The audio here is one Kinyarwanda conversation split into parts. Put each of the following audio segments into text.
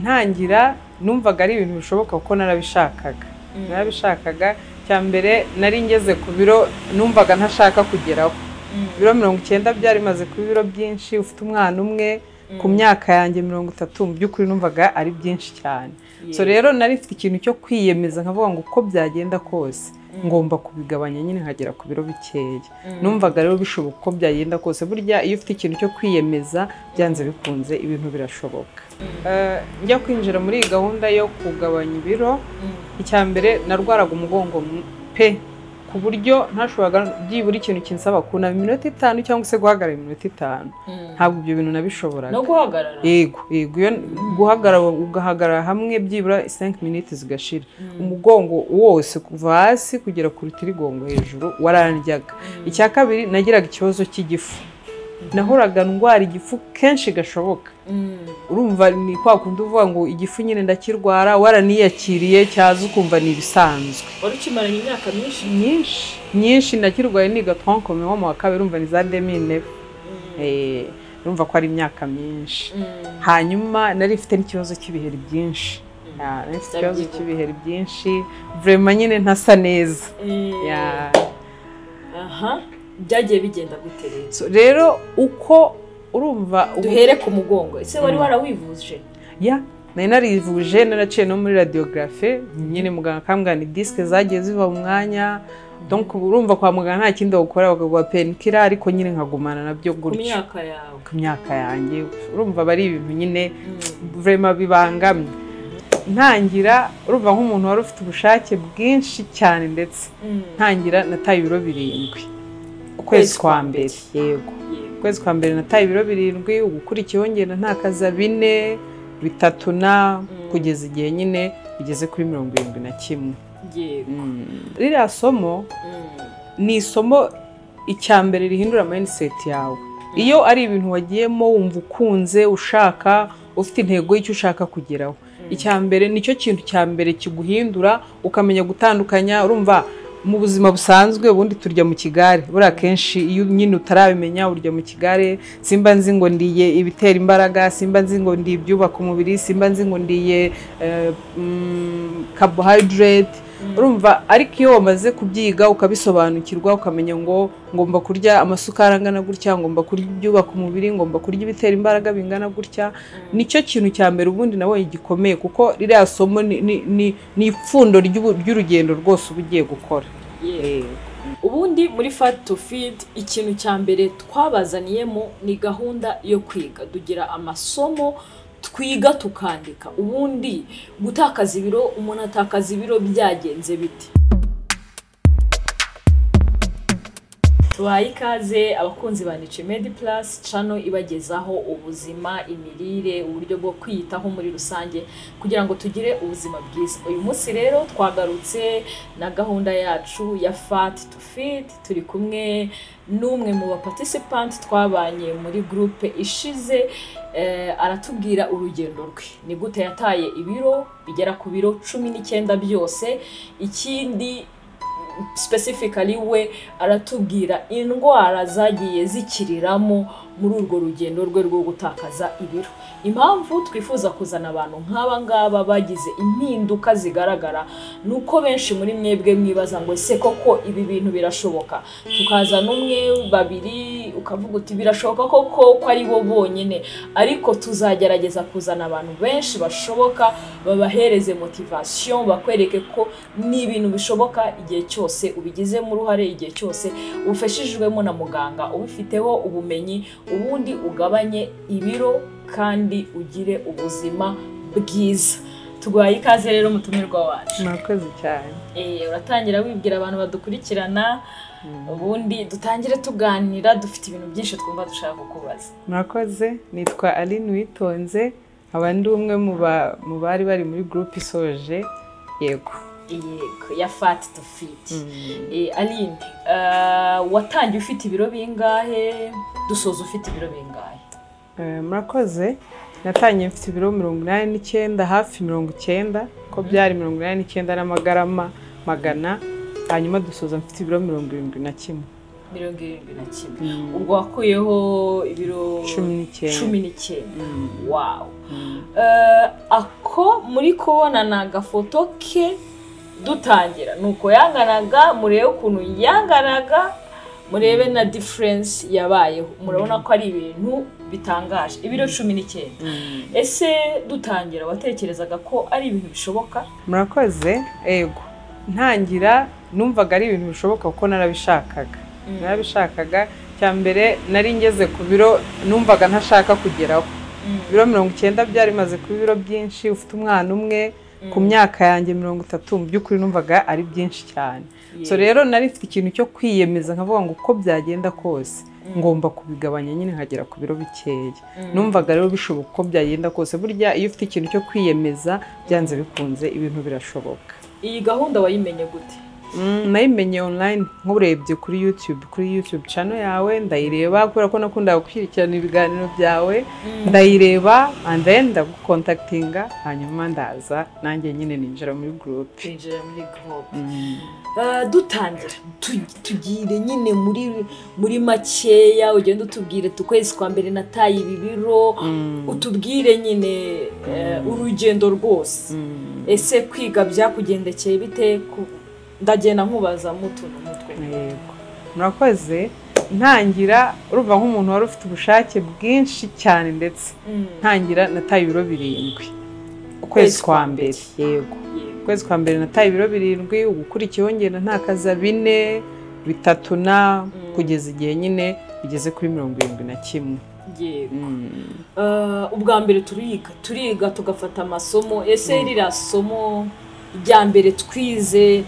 Ntangira numvaga ari ibintu bishoboka kuko narabishakaga. Narabishakaga. Cya mbere nari ngeze ku biro numvaga ntashaka kugeraho. Ibiro 90 byari bimaze kuba ibiro byinshi, ufite umwana umwe ku myaka yanjye 30, mu by'ukuri numvaga ari byinshi cyane. So rero nari mfite ikintu cyo kwiyemeza nkavuga ngo uko byagenda kose ngomba kubigabanya nyine nkagera ku biro bikeya. Numvaga rero bishoboka uko byagenda kose. Burya iyo ufite ikintu cyo kwiyemeza byanze bikunze ibintu birashoboka. Njya kwinjira muri iyi gahunda yo kugabanya ibiro, icya mbere narwaraga umugongo pe, ku buryo ntashoboraga byibura ikintu kinsaba kunama iminota 5 cyangwa se guhagarara iminota 5. Ntabwo ibyo bintu nabishoboraga. No guhagarara? Yego, yego, iyo guhagarara ugahagarara hamwe byibura 5 minutes zigashira. Umugongo wose kuva hasi kugera ku rutirigongo hejuru warandyaga. Icya kabiri nagiraga ikibazo cy'igifu. Nahoraga ndwara igifu kenshi gashoboka. Urumva ni kwa kundi uvuga ngo igifu nyine ndakirwara, waraniyakiriye cyaza ukumva ni ibisanzwe. Wari ukimaranye imyaka myinshi? Myinshi, myinshi. Nakirwaye niga tronc commun mu wa kabiri, urumva ni za 2009. Urumva ko ari imyaka myinshi. Hanyuma nari mfite n'ikibazo cy'ibiheri byinshi. Nari mfite ikibazo cy'ibiheri byinshi, vraiment nyine ntasa neza. Aha, byagiye bigenda gute rero? Rero uko urumva duhere ku mugongo, ese wari warawivuje? Ya, nari narivuje, naraciye no muri radiographie nyine, muganga akambwira ni disque zagiye ziva mu mwanya. Donc urumva kwa muganga nta kindi bagukora, bakaguha painkiller, ariko nyine nkagumana nabyo gutyo. Ku myaka yawe? Ku myaka yanjye, urumva bari ibintu nyine vraiment bibangamye. Ntangira urumva nk'umuntu wari ufite ubushake bwinshi cyane, ndetse ntangira nataye ibiro 7 ukwezi kwa mbere. Yego, ukwezi kwa mbere nataye ibiro 7, ugukurikiyeho ngenda ntakaza 4, 3 na kugeza igihe nyine bigeze kuri 71. Yego. Ririya somo ni isomo icya mbere rihindura mindset yawe. Iyo ari ibintu wagiyemo wumva ukunze, ushaka, ufite intego y'icyo ushaka kugeraho, icya mbere nicyo kintu cya mbere kiguhindura, ukamenya gutandukanya. Urumva mu buzima busanzwe ubundi turya mu kigare, buriya kenshi iyo nyine utarabimenya urya mu kigare. Simba nzi ngo ndiye ibitera imbaraga, simba nzi ngo ndiye ibyubaka umubiri, simba nzi ngo ndiye carbohydrate. Urumva ariko iyo wamaze kubyiga ukabisobanukirwa, ukamenya ngo ngomba kurya amasukari angana gutya, ngomba kurya ibyubaka umubiri, ngomba kurya ibitera imbaraga bingana gutya, nicyo kintu cya mbere ubundi nabonye gikomeye, kuko ririya somo ni ipfundo ry'urugendo rwose uba ugiye gukora. Ubundi muri Fat to Fit ikintu cya mbere twabazaniyemo ni gahunda yo kwiga. Dugira amasomo twiga tukandika. Ubundi gutakaza ibiro, umuntu atakaza ibiro byagenze bite? Tubahaye ikaze abakunzi ba Niche Plus channel ibagezaho ubuzima, imirire, uburyo bwo kwiyitaho muri rusange kugira ngo tugire ubuzima bwiza. Uyu munsi rero twagarutse na gahunda yacu ya Fat to Fit, turi kumwe n'umwe mu ba participant twabanye muri groupe ishize. Aratubwira urugendo rwe, ni gute yataye ibiro bigera ku biro 19 byose. Ikindi specifically we aratubwira indwara zagiye zikiriramo muri urwo rugendo rwe rwo gutakaza ibiro. Impamvu twifuza kuzana abantu nk'aba ngaba bagize impinduka zigaragara nuko benshi muri mwebwe mwibaza ngo ese koko ibi bintu birashoboka? Tukazana umwe, babiri, ukavuga uti birashoboka koko ko ari bo bonyine, ariko tuzagerageza kuzana abantu benshi bashoboka, babahereze motivation, bakwereke ko ni ibintu bishoboka igihe cyose ubigizemo uruhare, igihe cyose ufashijwemo na muganga ubifiteho ubumenyi, ubundi ugabanye ibiro kandi ugire ubuzima bwiza. Tuguhaye ikaze rero mutumirwa wacu. Murakoze cyane. Uratangira wibwira abantu badukurikirana, ubundi dutangire tuganira, dufite ibintu byinshi twumva dushaka kukubaza. Murakoze, nitwa Aline Uwitonze, nkaba ndi umwe mu bari bari muri groupe isoje. Yego. Yego, ya Fat to Fit. Aline, watangiye ufite ibiro bingahe? Dusoza ufite ibiro bingahe? Murakoze, natangiye mfite ibiro 89, hafi 90, ko byari 89 n'amagarama 100, hanyuma dusoza mfite ibiro 71. 71. Ubwo wakuyeho ibiro 19. Wow. Ako muri kubona na agafoto ke dutangira nuko yanganaga, murebe ukuntu yanganaga, murebe na difference yabayeho, murabona ko ari ibintu bitangaje. Ibiro 19. Ese dutangira watekerezaga ko ari ibintu bishoboka? Murakoze. Ego, ntangira numvaga ari ibintu bishoboka kuko narabishakaga. Narabishakaga. Cya mbere nari ngeze ku biro numvaga ntashaka kugeraho. Ibiro 90 byari bimaze kuba ibiro byinshi, ufite umwana umwe ku myaka yanjye 30, mu by'ukuri numvaga ari byinshi cyane. So rero nari mfite ikintu cyo kwiyemeza nkavuga ngo uko byagenda kose ngomba kubigabanya nyine nkagera ku biro bikeya. Numvaga rero bishoboka uko byagenda kose. Burya iyo ufite ikintu cyo kwiyemeza byanze bikunze ibintu birashoboka. Iyi gahunda wayimenye gute? Nayimenye online, nkurebye kuri YouTube, kuri YouTube channel yawe ndayireba, kubera ko nakundaga gukurikirana ibiganiro byawe, ndayireba and then ndagucontactinga, hanyuma ndaza nanjye nyine ninjira muri group. Ninjira muri group. Dutangira tugire nyine muri makeya, ugenda utubwire ukwezi kwa mbere nataye ibi biro, utubwire nyine urugendo rwose. Ese kwiga byakugendekeye bite? Ndagenda nkubaza mutuntu mutwe. Yego, murakoze. Ntangira urumva nk'umuntu wari ufite ubushake bwinshi cyane, ndetse ntangira nataye ibiro 7 ukwezi kwa mbere. Yego, ukwezi kwa mbere nataye ibiro 7, ugukurikiyeho ngenda ntakaza 4, 3 na kugeza igihe nyine bigeze kuri 71. Yego. Ubwa mbere turiga tugafata amasomo. Ese ririya somo rya mbere twize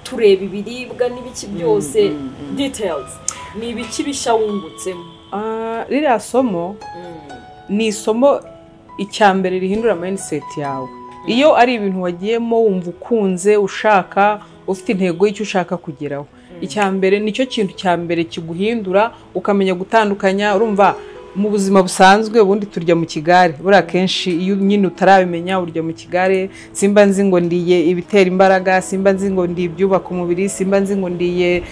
tureba ibiribwa n'ibiki byose, details, ni ibiki bishya wungutsemo? Ririya somo ni isomo icya mbere rihindura mindset yawe. Iyo ari ibintu wagiyemo wumva ukunze, ushaka, ufite intego y'icyo ushaka kugeraho, icya mbere nicyo kintu cya mbere kiguhindura, ukamenya gutandukanya. Urumva mu buzima busanzwe ubundi turya mu kigare, buriya kenshi iyo nyine utarabimenya urya mu kigare. Simba nzi ngo ndiye ibitera imbaraga, simba nzi ngo ndiye ibyubaka umubiri, simba nzi ngo ndiye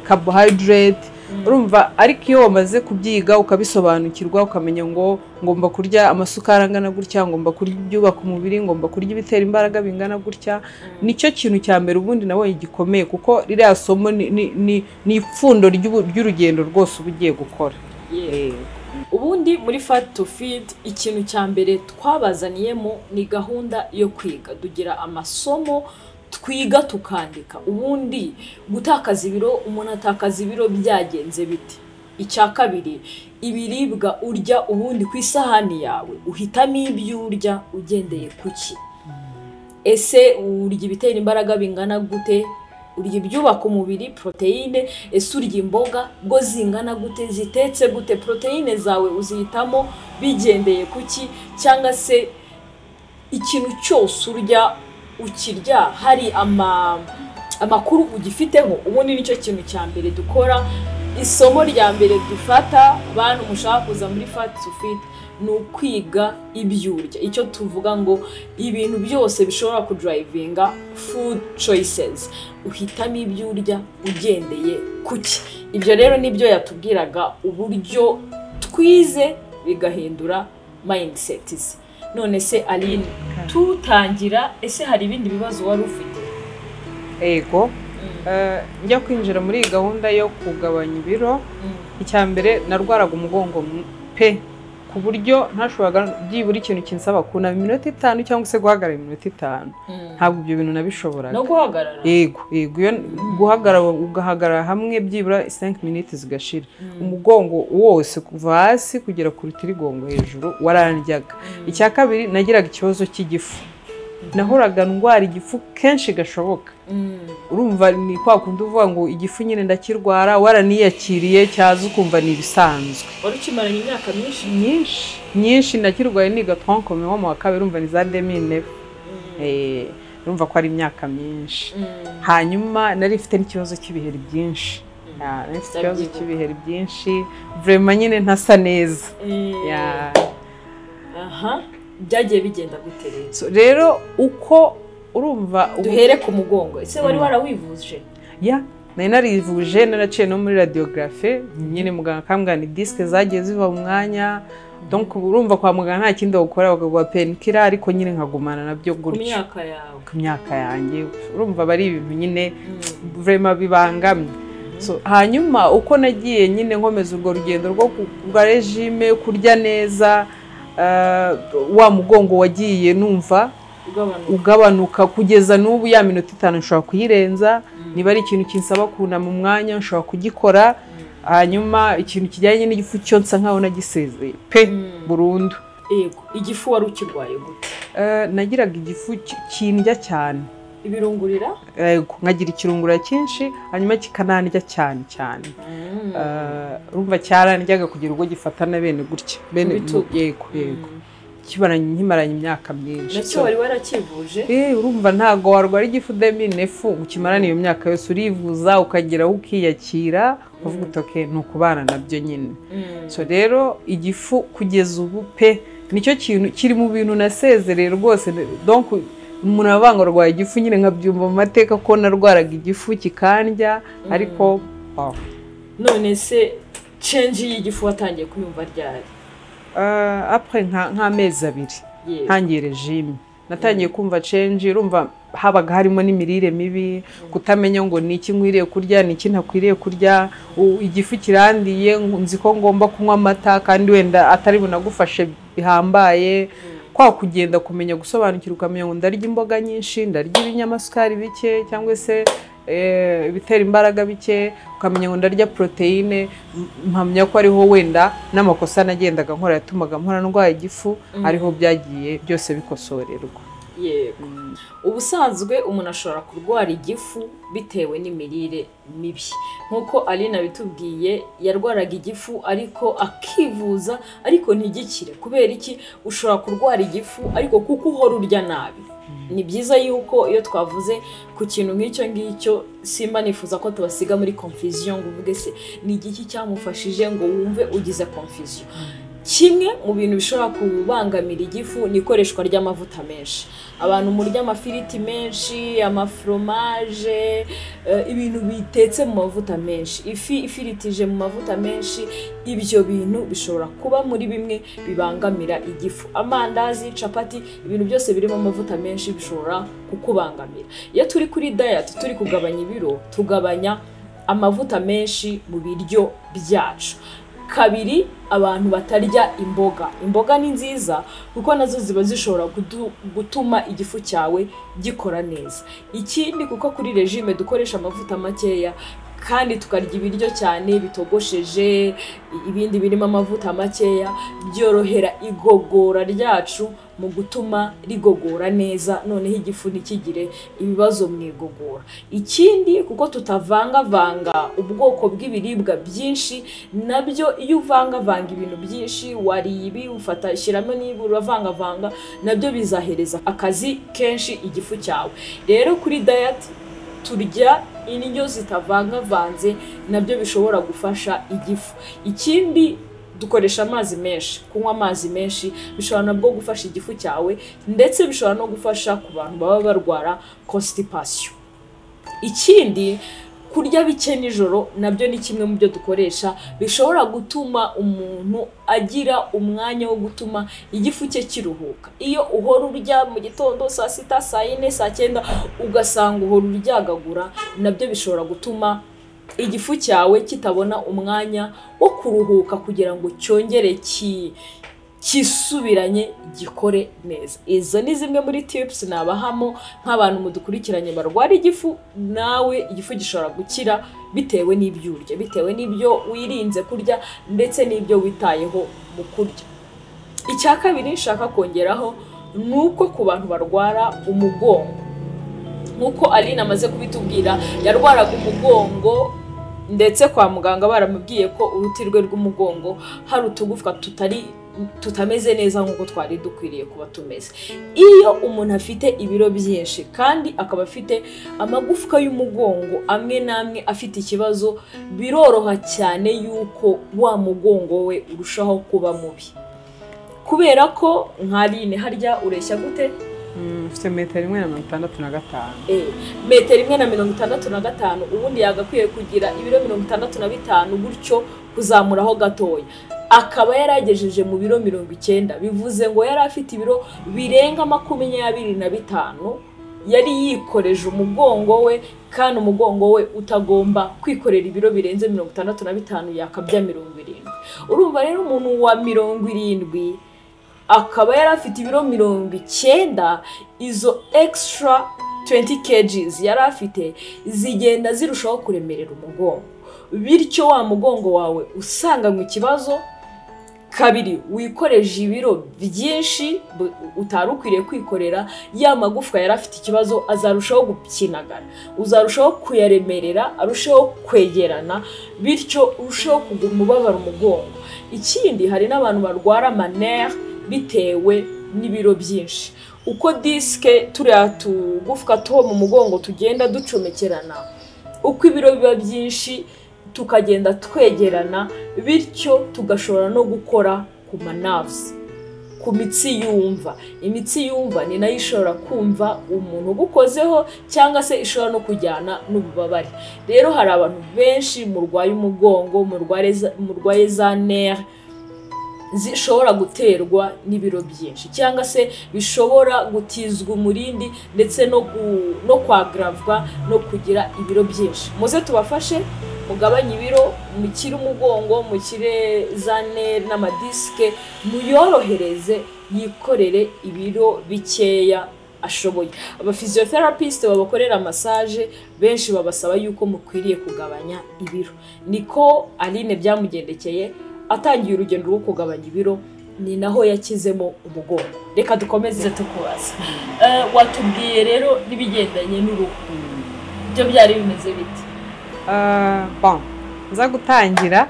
carbohydrate. Urumva, ariko iyo wamaze kubyiga ukabisobanukirwa, ukamenya ngo ngomba kurya amasukari angana gutya, ngomba kurya ibyubaka umubiri, ngomba kurya ibitera imbaraga bingana gutya, nicyo kintu cya mbere ubundi nabonye gikomeye, kuko ririya somo ni ipfundo ry'urugendo rwose uba ugiye gukora. Ubundi muri Fat to Fit ikintu cya mbere twabazaniyemo ni gahunda yo kwiga. Dugira amasomo twiga tukandika. Ubundi gutakaza ibiro, umuntu atakaza ibiro byagenze bite? Icya kabiri, ibiribwa urya ubundi ku isahani yawe uhitamo ibyo urya ugendeye kuki? Ese urya ibitera imbaraga bingana gute? Urya ibyubaka umubiri, proteine? Ese urya imboga bwo zingana gute, zitetse gute? Proteine zawe uzihitamo bigendeye kuki? Cyangwa se ikintu cyose urya ukirya hari amakuru ugifiteho? Ubundi nicyo kintu cya mbere dukora. Isomo rya mbere dufata bantu mushaka kuza muri Fat to Fit ni ukwiga ibyo urya. Icyo tuvuga ngo ibintu byose bishobora kudrivinga food choices, uhitamo ibyo urya ugendeye kuki. Ibyo rero nibyo yatubwiraga, uburyo twize bigahindura mindset ze. None se Aline, tutangira, ese hari ibindi bibazo wari ufite? Ego, njya kwinjira muri iyi gahunda yo kugabanya ibiro, icya mbere narwaraga umugongo pe, ku buryo ntashoboraga byibura ikintu kinsaba kunama iminota 5 cyangwa se guhagarara iminota 5. Ntabwo ibyo bintu nabishoboraga. No guhagarara? Yego, yego, iyo guhagarara ugahagarara hamwe byibura 5 minutes zigashira. Umugongo wose kuva hasi kugera ku rutirigongo hejuru warandyaga. Icya kabiri nagiraga ikibazo cy'igifu. Nahoraga ndwara igifu kenshi gashoboka. Urumva ni kwa kundi uvuga ngo igifu nyine ndakirwara, waraniyakiriye cyaza ukumva ni ibisanzwe. Wari ukimaranye imyaka myinshi? Myinshi, myinshi. Nakirwaye niga twankome nko mu wa kabiri, urumva ni za 2009. Urumva ko ari imyaka myinshi. Hanyuma nari mfite n'ikibazo cy'ibiheri byinshi. Nari mfite ikibazo cy'ibiheri byinshi, vraiment nyine ntasa neza. Aha, byagiye bigenda gute rero? Rero uko urumva duhere ku mugongo, ese wari warawivuje? Ya, Nari narivuje, naraciye no muri radiographie nyine, muganga akambwira ni disque zagiye ziva mu mwanya. Donc urumva kwa muganga nta kindi bagukora, bakaguha painkiller, ariko nyine nkagumana nabyo Ku gutyo. myaka yawe? Ku myaka yanjye, urumva aba ari ibintu nyine vraiment bibangamye. So, hanyuma uko nagiye nyine nkomeza urwo rugendo rwa régime, kurya neza, wa mugongo wagiye numva ugabanuka. Ugabanuka kugeza n'ubu ya minota 5 nshobora kuyirenza. Niba ari ikintu kinsaba kunama umwanya, nshobora kugikora. Hanyuma ikintu kijyanye n'igifu cyo nsa nkaho nagisezeye pe, burundu. Yego, igifu wari ukirwaye gute? Nagiraga igifu kindya cyane. Ibirungurira? Yego, nkagira ikirungura cyinshi, hanyuma kikanandya cyane cyane. Urumva cyarandyaga kugira ubwo gifatana bene gutya bene Mu bitugu. Yego, kibaranye, nkimaranye imyaka myinshi. Nacyo So, wari warakivuje? Urumva ntabwo warwara igifu 2009 ngo ukimarane iyo myaka yose. Urivuza, ukageraho ukiyakira, ukavuga uti "Okay, ni ukubana nabyo nyine." So rero igifu kugeza ubu pe, nicyo kintu kiri mu bintu nasezereye rwose. Donc umuntu aravuga ngo arwaye igifu, nyine nkabyumva mu mateka ko narwaraga igifu kikandya, ariko oh. None se change y'igifu watangiye kuyumva ryari? Après nk'amezi 2 ntangiye régime, natangiye kumva change. Urumva habaga harimo n'imirire mibi, kutamenya ngo ni iki nkwiriye kurya, ni iki ntakwiriye kurya. Igifu kirandiye, nzi ko ngomba kunywa amata kandi wenda atari bunagufashe bihambaye. Kwa kugenda kumenya gusobanukirwa, ukamenya ngo ndarya imboga nyinshi, ndarya ibinyamasukari bike cyangwa se ibitera imbaraga bike, ukamenya ngo ndarya poroteyine. Mpamya ko ariho wenda n'amakosa nagendaga nkora yatumaga mpora ndwaye igifu, ariho byagiye byose bikosorerwa. Yego, ubusanzwe umuntu ashobora kurwara igifu bitewe n'imirire mibi, nk'uko Aline abitubwiye, yarwaraga igifu ariko akivuza ariko ntigikire. Kubera iki? Ushobora kurwara igifu ariko kuko uhora urya nabi. Ni byiza yuko iyo twavuze ku kintu nk'icyo ngicyo, simba nifuza ko tubasiga muri confusion, ngo uvuge se ni igiki cyamufashije, ngo wumve ugize confusion. Kimwe mu bintu bishobora kubangamira igifu ni ikoreshwa ry'amavuta menshi. Abantu murya amafiriti menshi, amaforomaje, ibintu bitetse mu mavuta menshi, ifi ifiritije mu mavuta menshi, ibyo bintu bishobora kuba muri bimwe bibangamira igifu. Amandazi, capati, ibintu byose birimo amavuta menshi bishobora kukubangamira. Iyo turi kuri diet, turi kugabanya ibiro, tugabanya amavuta menshi mu biryo byacu. Kabiri, abantu batarya imboga. Imboga ni nziza kuko nazo ziba zishobora gutuma igifu cyawe gikora neza. Ikindi, kuko kuri régime dukoresha amavuta makeya kandi tukarya ibiryo cyane bitogosheje, ibindi birimo amavuta makeya, byorohera igogora ryacu mu gutuma rigogora neza, noneho igifu ntikigire ibibazo mu igogora. Ikindi, kuko tutavangavanga ubwoko bw'ibiribwa byinshi, nabyo iyo uvangavanga ibintu byinshi, wariye ibi, ufata shyiramo niba uravangavanga, nabyo bizahereza akazi kenshi igifu cyawe. Rero kuri diet turya indyo zitavangavanze, nabyo bishobora gufasha igifu. Ikindi, dukoresha amazi menshi. Kunywa amazi menshi bishobora nabwo gufasha igifu cyawe, ndetse bishobora no gufasha ku bantu baba barwara constipation. Ikindi, kurya bike nijoro nabyo ni kimwe mu byo dukoresha bishobora gutuma umuntu agira umwanya wo gutuma igifu cye kiruhuka. Iyo uhora urya mu gitondo, saa sita, saa yine, saa cyenda, ugasanga uhora uryagagura, nabyo bishobora gutuma igifu cyawe kitabona umwanya wo kuruhuka kugira ngo cyongere kisubiranye gikore neza. Izo ni zimwe muri tips nabahamo nk'abantu mudukurikiranye barwara igifu. Nawe igifu gishobora gukira bitewe n'ibyo urya, bitewe n'ibyo wirinze kurya, ndetse n'ibyo witayeho mu kurya. Icya kabiri nshaka kongeraho ni uko ku bantu barwara umugongo, nk'uko Aline amaze kubitubwira, yarwaraga umugongo, ndetse kwa muganga baramubwiye ko uruti rwe rw'umugongo hari utugufwa tutari tutameze neza nk'uko twari dukwiriye kuba tumeze. Iyo umuntu afite ibiro byinshi kandi akaba afite amagufwa y'umugongo amwe n'amwe afite ikibazo, biroroha cyane yuko wa mugongo we urushaho kuba mubi, kubera ko nka Aline, harya ureshya gute? Mfite metero 1.65. Metero 1.65, ubundi yagakwiye kugira ibiro 65 gutyo kuzamuraho gatoya, akaba yaragejeje mu biro 90. Bivuze ngo yari afite ibiro birenga 25 yari yikoreje umugongo we, kandi umugongo we utagomba kwikorera ibiro birenze 65, yakabya 70. Urumva rero umuntu wa 70 akaba yari afite ibiro 90, izo extra 20 kgs yari afite zigenda zirushaho kuremerera umugongo, bityo wa mugongo wawe usanga mu kibazo. Kabiri, wikoreje ibiro byinshi utari ukwiriye kwikorera, ya magufwa yari afite ikibazo azarushaho gukinagara, uzarushaho kuyaremerera, arushaho kwegerana, bityo urushaho kuguma ubabara umugongo. Ikindi, hari n'abantu barwara amanere bitewe n'ibiro byinshi. Uko disque turiya tugufwa two mu mugongo tugenda ducomekerana, uko ibiro biba byinshi tukagenda twegerana, bityo tugashobora no gukora ku ma nerves, ku mitsi yumva. Imitsi yumva ni nayo ishobora kumva umuntu ugukozeho, cyangwa se ishobora no kujyana n'ububabare. Rero hari abantu benshi murwaye umugongo, murwaye za nerfs zishobora guterwa n'ibiro byinshi, cyangwa se bishobora gutizwa umurindi ndetse no kwagravwa no kugira ibiro byinshi. Muze tubafashe mugabanye ibiro, mukire umugongo, mukire za nerfs n'amadisque, muyorohereze yikorere ibiro bikeya ashoboye. Aba physiotherapist babakorera massage benshi babasaba yuko mukwiriye kugabanya ibiro. Niko Aline byamugendekeye, atangiye urugendo rwo kugabanya ibiro, ni naho yakizemo umugongo. Reka dukomeze tukubaza. Watubwiye rero n'ibigendanye n'uruhu, byo byari bimeze bite? Bon, nza gutangira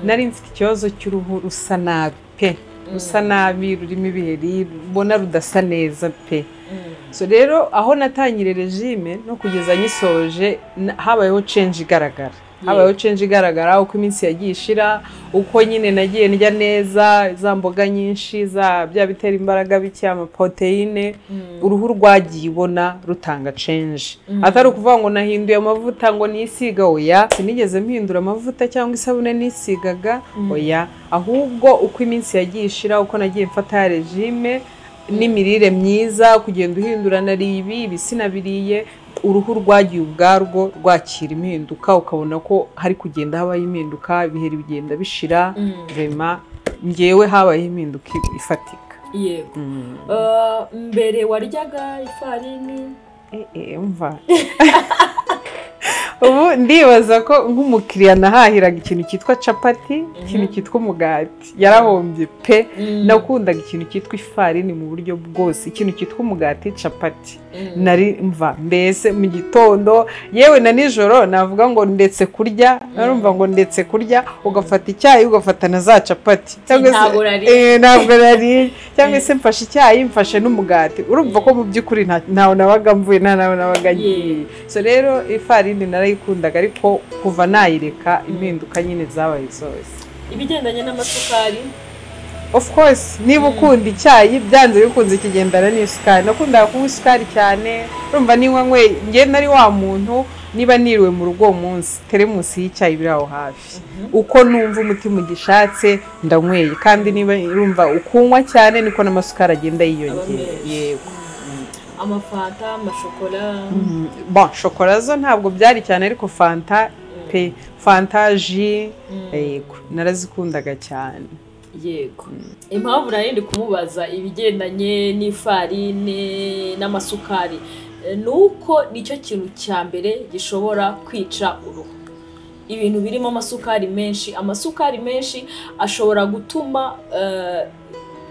nari mfite ikibazo cy'uruhu rusa nabi pe, rusa nabi, rurimo ibiheri, ubona rudasa neza pe. So rero aho natangiriye régime no kugeza nyisoje, habayeho change igaragara. Habayeho change igaragara uko iminsi yagiye ishira, uko nyine nagiye ndya neza, za mboga nyinshi, za bya bitera imbaraga bike, amaprotéine, uruhu rwagiye ubona rutanga change. Atari ukuvuga ngo nahinduye amavuta ngo nisiga, oya, sinigeze mpindura amavuta cyangwa isabune nisigaga, oya, ahubwo uko iminsi yagiye ishira, uko nagiye mfata ya régime n'imirire myiza, kugenda uhindura, nariye ibi, ibi sinabiriye, uruhu rwagiye ubwarwo rwakira impinduka, ukabona ko hari kugenda habaho impinduka, ibiheri bigenda bishira. Vraiment ngewe habayeho impinduka ifatika. Yego. Mbere waryaga ifarini? Umva, ubu ndibaza ko nk'umukiriya nahahiraga ikintu cyitwa capati, ikintu cyitwa umugati, yarahombye pe. Nakundaga ikintu cyitwa ifarini mu buryo bwose, ikintu cyitwa umugati, capati, nari mva mbese mu gitondo yewe na nijoro navuga ngo ndetse kurya, narumva ngo ndetse kurya, ugafata icyayi, ugafata na za capati, cyangwa se Ntabwo nariye. Ntabwo nariye, cyangwa se mfashe icyayi, mfashe n'umugati. Urumva ko mu by'ukuri ntawe nabaga mvuye, nta nawe nabaga ngiye. So rero ifarini narayikundaga, ariko kuva nayireka impinduka nyine zabaye zose. Ibigendanye n'amasukari? Of course, niba ukunda icyayi, byanze bikunze kigendana n'isukari. Nakundaga kunywa isukari cyane. Urumva niba nyweye, njye nari wa muntu, niba niriwe mu rugo uwo munsi, teremusi y'icyayi biri aho hafi, uko numva umutima ugishatse ndanyweye. Kandi niba urumva ukunywa cyane, niko n'amasukari agenda yiyongera. Aba menshi. Yego. Amafanta, amashokora? Bon, shokora zo ntabwo byari cyane, ariko fanta pe, fanta, jus, yego, narazikundaga cyane. Yego. Impamvu nari ndi kumubaza ibigendanye n'ifarine n'amasukari, ni uko nicyo kintu cya mbere gishobora kwica uruhu. Ibintu birimo amasukari menshi, amasukari menshi ashobora gutuma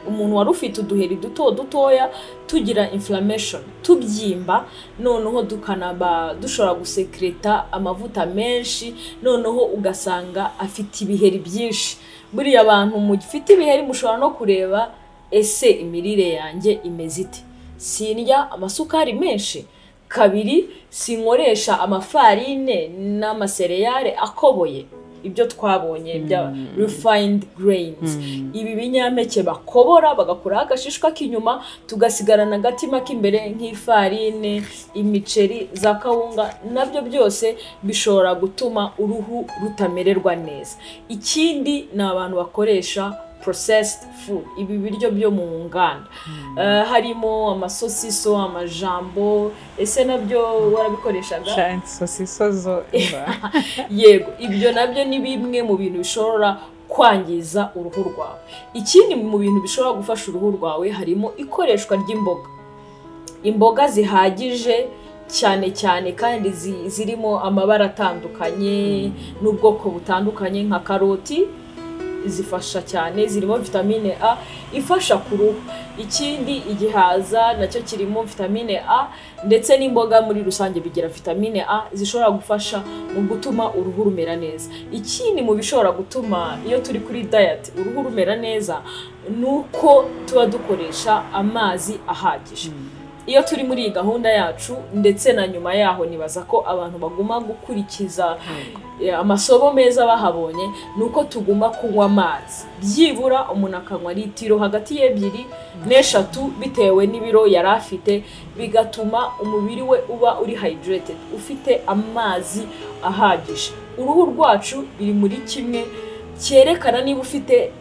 umuntu wari ufite uduheri duto dutoya tugira inflammation, tubyimba, noneho tukanaba dushobora gusekreta amavuta menshi, noneho ugasanga afite ibiheri byinshi. Buriya abantu mufite ibiheri mushobora no kureba: ese imirire yanjye imeze ite? Sindya amasukari menshi? Kabiri, sinkoresha amafarine n'amacéréales akoboye? Ibyo twabonye bya refined grains, ibi binyampeke bakobora bagakuraho agashishwa k'inyuma, tugasigarana agatima k'imbere, nk'ifarine, imiceri, za kawunga, nabyo byose bishobora gutuma uruhu rutamererwa neza. Ikindi ni abantu bakoresha processed food, ibi biryo byo mu nganda, harimo amasosiso, amajambo. Ese nabyo warabikoreshaga? Sha, sosiso zo. Yego, ibyo nabyo ni bimwe mu bintu bishobora kwangiza uruhu rwawe. Ikindi mu bintu bishobora gufasha uruhu rwawe harimo ikoreshwa ry'imboga, imboga zihagije cyane cyane kandi zirimo amabara atandukanye n'ubwoko butandukanye, nka karoti zifasha cyane, zirimo vitamine A ifasha ku ruhu. Ikindi, igihaza nacyo kirimo vitamine A, ndetse n'imboga muri rusange bigira vitamine A zishobora gufasha mu gutuma uruhu rumera neza. Ikindi mu bishobora gutuma, iyo turi kuri diet, uruhu rumera neza ni uko tuba dukoresha amazi ahagije. Iyo turi muri iyi gahunda yacu ndetse na nyuma yaho, nibaza ko abantu baguma gukurikiza amasomo meza bahabonye, ni uko tuguma kunywa amazi. Byibura umuntu akanywa litiro hagati y'2 n'3 bitewe n'ibiro yari afite, bigatuma umubiri we uba uri hydrated, ufite amazi ahagije. Uruhu rwacu biri muri kimwe cyerekana niba ufite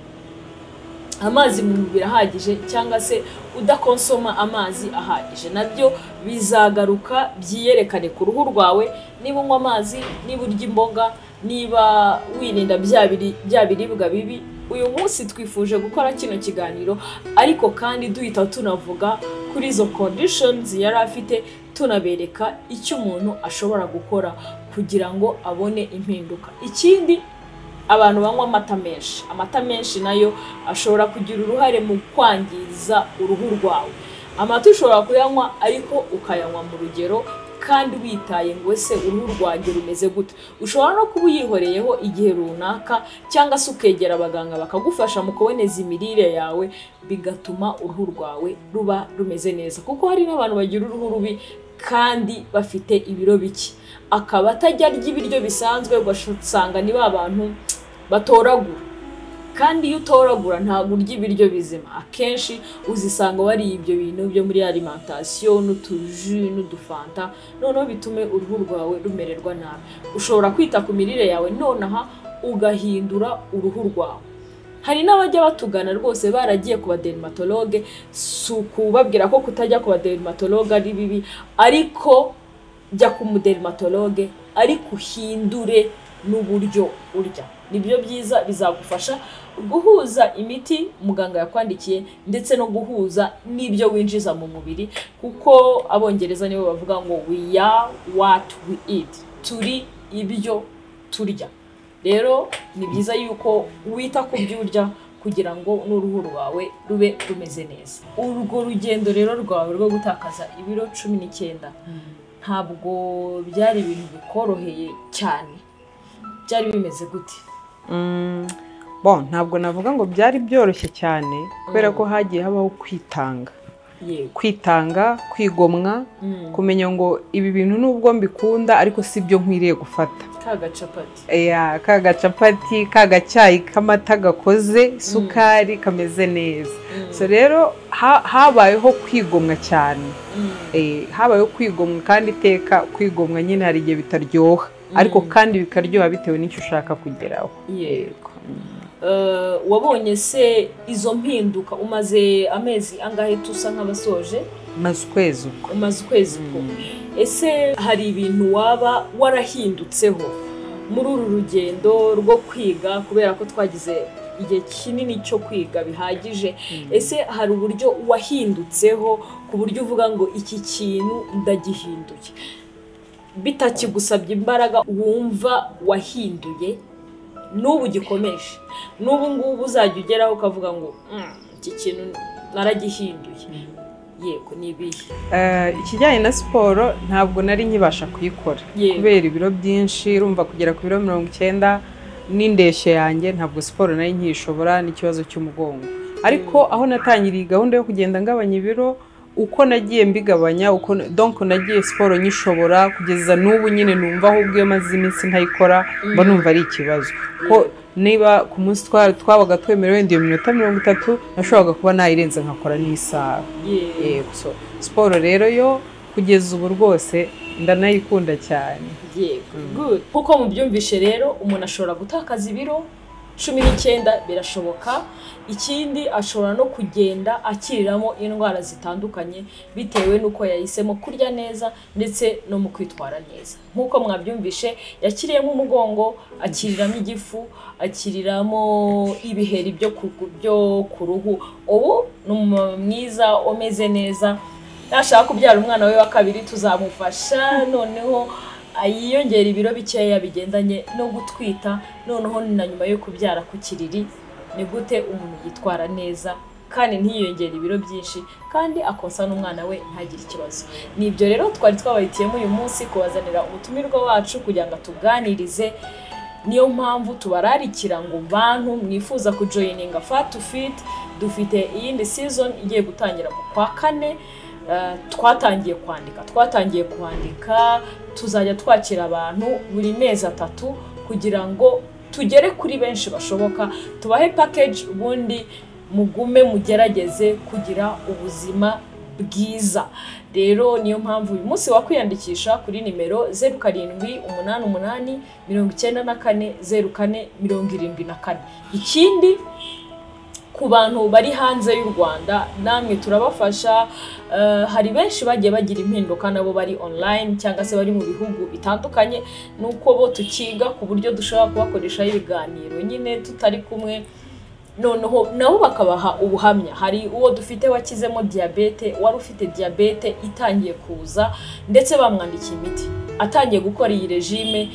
amazi mu mubiri ahagije cyangwa se udakonsoma amazi ahagije. Nabyo bizagaruka byiyerekane ku ruhu rwawe, niba unywa amazi, niba urya imboga, niba wirinda bya biribwa bibi. Uyu munsi twifuje gukora kino kiganiro, ariko kandi duhita tunavuga kuri izo conditions yari afite, tunabereka icyo umuntu ashobora gukora kugira ngo abone impinduka. Ikindi, abantu banywa amata menshi. Amata menshi nayo ashobora kugira uruhare mu kwangiza uruhu rwawe. Amata ushobora kuyanywa, ariko ukayanywa mu rugero kandi witaye ngo: "Ese uruhu rwanjye rumeze gute?" Ushobora no kuba uyihoreyeho igihe runaka, cyangwa se ukegera abaganga bakagufasha mu kuboneza imirire yawe, bigatuma uruhu rwawe ruba rumeze neza, kuko hari n'abantu bagira uruhu rubi kandi bafite ibiro bike, akaba atajya arya ibiryo bisanzwe, ugasanga ni ba bantu batoragura. Kandi iyo utoragura ntabwo urya ibiryo bizima. Akenshi uzisanga wariye ibyo bintu byo muri alimentation n'utuji n'udufanta, noneho bitume uruhu rwawe rumererwa nabi. Ushobora kwita ku mirire yawe nonaha ugahindura uruhu rwawe. Hari n'abajya batugana rwose baragiye ku badermatologue. Si ukubabwira ko kutajya ku badermatologue ari bibi, ariko jya ku mudermatologue ariko uhindure n'uburyo urya. Nibyo byiza, bizagufasha guhuza imiti muganga yakwandikiye ndetse no guhuza n'ibyo winjiza mu mubiri, kuko Abongereza nibo bavuga ngo "We are what we eat", turi ibyo turya. Rero ni byiza yuko wita ku byo urya kugira ngo n'uruhu rwawe rube rumeze neza. Urwo rugendo rero rwawe rwo gutakaza ibiro 19 ntabwo byari ibintu bikoroheye cyane. Byari bimeze gute? Bon, ntabwo navuga ngo byari byoroshye cyane, kubera ko hagiye habaho kwitanga, kwitanga, kwigomwa, kumenya ngo ibi bintu nubwo mbikunda ariko si byo nkwiriye gufata. Ka gacapati. Eya, ka gacapati, ka gacyayi k'amata gakoze isukari kameze neza. So rero habayeho kwigomwa cyane. Habayeho kwigomwa, kandi iteka kwigomwa nyine hari igihe bitaryoha, ariko kandi bikaryoha bitewe n'icyo ushaka kugeraho. Yego. Wabonye se izo mpinduka umaze amezi angahe tusa nk'abasoje? Maze ukwezi ubwo. Umaze ukwezi kumwe. Ese hari ibintu waba warahindutseho muri uru rugendo rwo kwiga, kubera ko twagize igihe kinini cyo kwiga bihagije? Ese hari uburyo wahindutseho ku buryo uvuga ngo iki kintu ndagihinduye, bitakigusabye imbaraga, wumva wahinduye n'ubu gikomeje, n'ubu ngubu uzajya ugeraho ukavuga ngo "Iki kintu naragihinduye"? Yego, ni ibihe? Ikijyanye na siporo, ntabwo nari nkibasha kuyikora kubera ibiro byinshi. Urumva, kugera ku biro 90 n'indeshyo yanjye, ntabwo siporo nari nkiyishobora, n'ikibazo cy'umugongo. Ariko aho natangiriye gahunda yo kugenda ngabanya ibiro, Uko nagiye mbigabanya, uko donc nagiye siporo nyishobora kugeza n'ubu nyine numva ahubwo iyo maze iminsi ntayikora mba numva ari ikibazo, ko niba ku munsi twabaga twemerewe wenda iyo minota 30, nashoboraga kuba nayirenze nkakora n'isaha. Yego, so siporo rero yo kugeza ubu rwose ndanayikunda cyane. Yego, good. Nkuko mubyumvishe rero, umuntu ashobora gutakaza ibiro 19, birashoboka. Ikindi, ashobora no kugenda akiriramo indwara zitandukanye bitewe n'uko yahisemo kurya neza ndetse no mu kwitwara neza. Nk'uko mwabyumvishe, yakiriyemo umugongo, akiriramo igifu, akiriramo ibiheri byo ku ruhu. Ubu ni umumama mwiza umeze neza. Nashaka kubyara umwana we wa kabiri tuzamufasha, noneho yiyongera ibiro bikeya bigendanye no gutwita. Noneho na nyuma yo kubyara ku kiriri, ni gute umuntu yitwara neza kandi ntiyiyongere ibiro byinshi, kandi akonsa n'umwana we ntagire ikibazo? Ni ibyo rero twari twabahitiyemo uyu munsi kubazanira umutumirwa wacu kugira ngo atuganirize. Niyo mpamvu tubararikira ngo bantu mwifuza kujoininga Fat to Fit, dufite iyindi season igiye gutangira mu kwa kane. Twatangiye kwandika, tuzajya twakira abantu buri mezi 3 kugira ngo tugere kuri benshi bashoboka, tubahe package, ubundi mugume mugerageze kugira ubuzima bwiza. Rero niyo mpamvu uyu munsi wakwiyandikisha kuri nimero 0788 94 04 74. Ikindi, ku bantu bari hanze y'u Rwanda, namwe turabafasha. Hari benshi bagiye bagira impinduka nabo bari online cyangwa se bari mu bihugu bitandukanye, nuko bo tukiga ku buryo dushobora kubakoreshaho ibiganiro nyine tutari kumwe, noneho nabo bakabaha ubuhamya. Hari uwo dufite wakizemo diyabete, wari ufite diyabete itangiye kuza ndetse bamwandikiye imiti, atangiye gukora iyi régime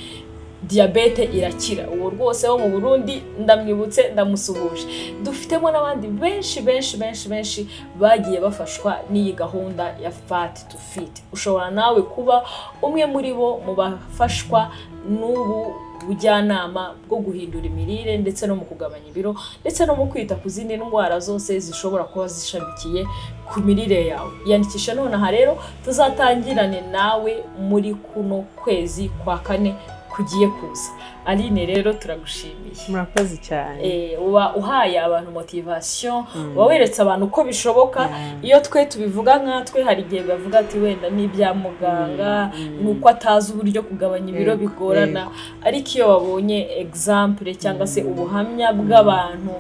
diyabete irakira. Uwo rwose wo mu Burundi ndamwibutse, ndamusuhuje. Dufitemo n'abandi benshi benshi benshi benshi bagiye bafashwa n'iyi gahunda ya Fat to Fit. Ushobora nawe kuba umwe muri bo mu bafashwa n'ubu bujyanama bwo guhindura imirire ndetse no mu kugabanya ibiro ndetse no mu kwita ku zindi ndwara zose zishobora kuba zishamikiye ku mirire yawe. Yandikisha nonaha rero, tuzatangirane nawe muri kuno kwezi kwa kane kugiye kuza. Aline, rero turagushimiye. Murakoze cyane. Uba uhaye abantu motivation, uba weretse abantu ko bishoboka. Iyo twe tubivuga nkatwe, hari igihe bavuga ati wenda ni ibya muganga, ni uko atazi uburyo kugabanya ibiro bigorana. Ariko iyo babonye example cyangwa se ubuhamya bw'abantu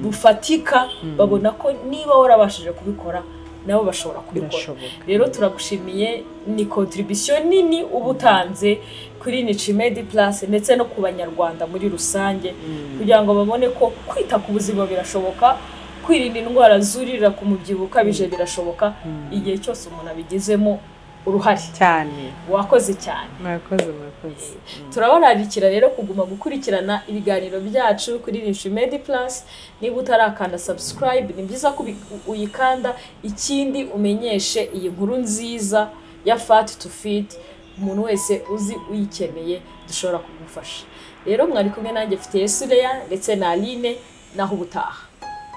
bufatika, babona ko niba warabashije kubikora, nabo bashobora kubikora. Birashoboka. Rero turagushimiye, ni contribution nini uba utanze kuri Nicimedi Plus ndetse no ku Banyarwanda muri rusange, kugira ngo babone ko kwita ku buzima birashoboka, kwirinda indwara zurira ku mubyibuho ukabije birashoboka, igihe cyose umuntu abigizemo uruhare. Cyane. Wakoze cyane. Murakoze, murakoze. Turabararikira rero kuguma gukurikirana ibiganiro byacu kuri Nicimedi Plus. Niba utarakanda subscribe, ni byiza ko uyikanda. Ikindi, umenyeshe iyi nkuru nziza ya Fat to Fit umuntu wese uzi uyikeneye, dushobora kugufasha. Rero mwari kumwe nanjye mfite Yesureya ndetse na Aline, naho ubutaha.